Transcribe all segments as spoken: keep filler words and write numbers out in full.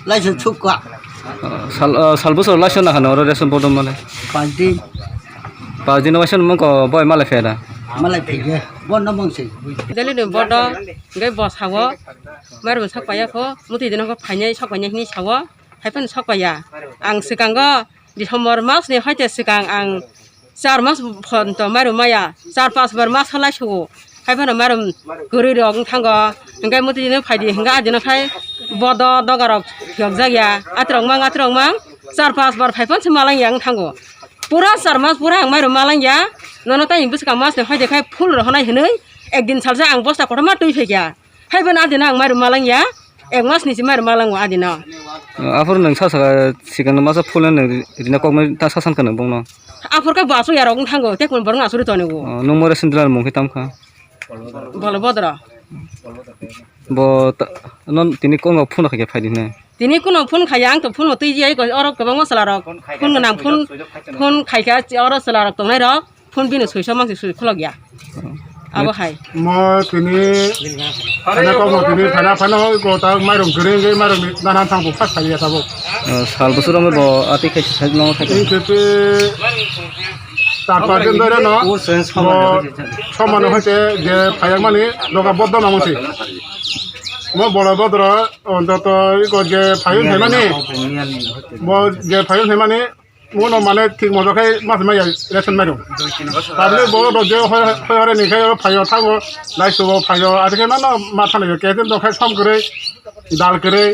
Laisuk sukha. Ah, sal, ah, sal bwswk laisuk nahano oro ration bodol mane? Pajdi. Pajdi no waisa nwng ko boy malai pheda? Malai phege. Bo no mangsi. Deli ni bodo, ngai bo sawo. Mairum sok paya kho, muti dino kho phainai sok panya hini sawo. Haiphano sok paya. Ang swkango December mas ni hoite swkang ang char mas phonto mairum maya, char pas bar mas halai sugo. Haiphano mairum kwrwi rok wng thango. Hingke muti dino phaidi, hingke adino khai bodo doga rok phiyok jak ya. Atrok mang, atrok mang, char pas bar phaiphon se malang ya wng thango. Pura char mas pura ang mairum malang ya. Nono tai bwskang mas ni hoide khai full rohonai hinui ekdin salsa ang bosta kotorma twi phekya. Haiphano adino ang mairum malang ya. Ek mas ni si mairum malang o adino. Aphuru nwng sa saka sikang masa full nwng rina kokmai ta sasan kana bongno. Aphuru khe bo asuk ya rok wng thango, tei kun borok asuri toni o. Oh, nwng more sindila mung khe tam kha? Bolo bodro. Bo ta-, non tini kongo phone khaikhe phaidi hwnwi. Tini kuno phone khaiya, ang to phone twi jai ko, oro kwbangma chwla rok phone gwnang, phone, phone khaikha, oro chwla rok tongnai rok phone bini swiso mangsi swi khulok ya. Abo hai. Mo tini, ana ko mo tini thana phano ko ta mairum gring gring mairum nana thang bu phas khaiya ta bo. Oh, sal bwswk romwi bo ati khai khai no khai. Tini khe ta pa din dore no. Bo somano hoite je phayang mani doga boddo namu si. Mo bolo bodro ontoto iko je phayung phaimani, bo je phayung phaimani, mono mane thik mojo khai mas maya ration mairum. Tabuk bo do je hoi hoi hore ni khai phayo thango, lai sugo phayo, ati khai mano ma thana yo, ketin do khai som kwrwi, dal kwrwi,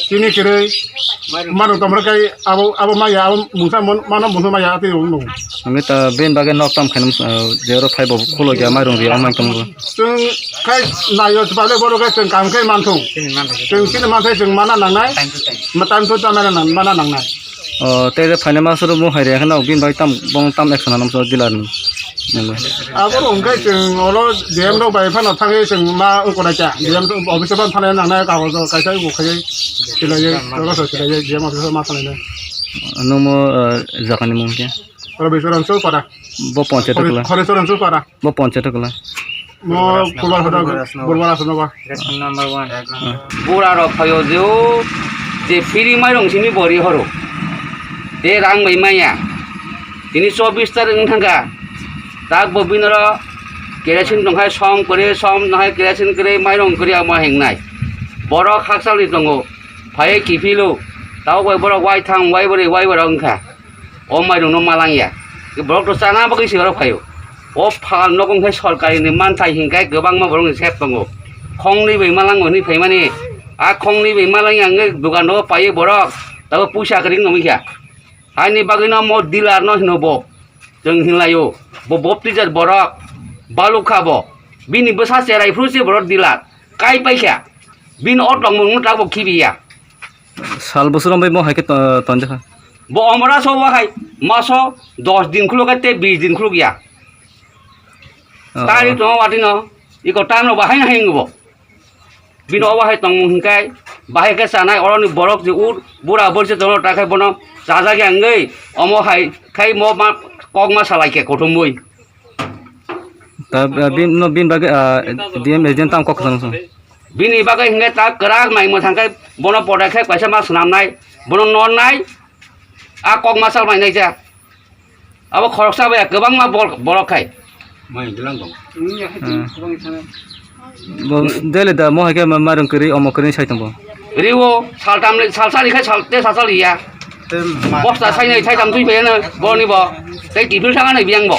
chini kwrwi, mano tomro khai abo, abo maya, abo mungsa mon-, mano mungsa maya ati yung nung. Ami ta bin bagwi nok tam khainam, ah, je oro phai bo kholo ya mairum ri amai tong bo. Chwng khai nayo chwng bale borok khai chwng kam khai manthung. Chini manthai. Chwng chini manthai chwng mana nangnai. Time to time. Ma time to time mana nang-, mana nangnai. Oh, tei re phaina ma suru bo hai re kheno bin bai tam bong tam action anam so dealer ni. Nangbai. Abo rong khai chwng oro D M rok bai phano thangwi chwng ma ukora cha. D M office ban thana nangnai kagoj kaisa uko khai. Silai oro so silai D M office ma thana. Nungmo, ah, jagani mung khe? Rabi Soran Sopara. Bo ponchayat Khori-, kula. Khori Soran Sopara. Bo ponchayat kula. Mo Purba Soran, Purba Soran Sopara. Ration number one. Bura rok phayo je o je free mairung simi bori horo. Te rang bai maya. Tini chobbish tarik wng thangkha. Tak bo binoro kerosene tongkhai som kwrwi, som tongkhai kerosene kwrwi, mairung kwrwi amo hengnai. Borok hakchalni tongo. Phaiwi kiphilo. Tabuk bai borok waitham, waibrwi, waibrok wngkha. O mairungno malang ya. Borok to chana bagwi se oro phaio. O pha nogo wngkhe sorkari ni manthai hinkai kwbangma borok ni sep tongo. Khongni bai malango hinwi phaimani. A khongni bai malang ya wngwi dukan rogo paiwi borok. Tabo puisa kwrwi wngwi kha. Haini bagwi no mo dealer no hino bo. Chwng hinlaio. Bo boptijar borok. Balukha bo. Bini bwsa cherai phuru se borok dealer. Kai paikha. Bini o tongmung no tabok khibiya. Sal bwswk romwi bo hai khe to-, tonjakha. Bo omora so bo hai maso dos din khuluk tei bis din khuluk ya. Oh. Tari tongo watino, iko tamno bahai na hingo bo. Bini obo hai tongmung hinkai, bahai khe chanai oroni borok je ur, bura borse tongo ta khai bono chajak ya wngwi, omo hai khai mo ma kok ma salai khe kothomwi. Ta, ah, bin, no, bin bagwi, ah, D M agent tam kok kwchang song. Bini bagwi hingke ta kwrak nai mwthang khe bono podai khe kaisa ma swnamnai, bono nornai, a kok ma salmai nai ja. Abo khoroksa bai kwbangma bol-, borok khai. Mai gilang dong. Hmm. Bo daily da mo hai khe ma-, mairung kwrwi, omo kwrwi sai tongo. Riwo saltam le, salsa li khai sal, te salsa li ya. Bosta sai nai, sai tam twi bai na, boni bo. Tei tifil thang nai biang bo.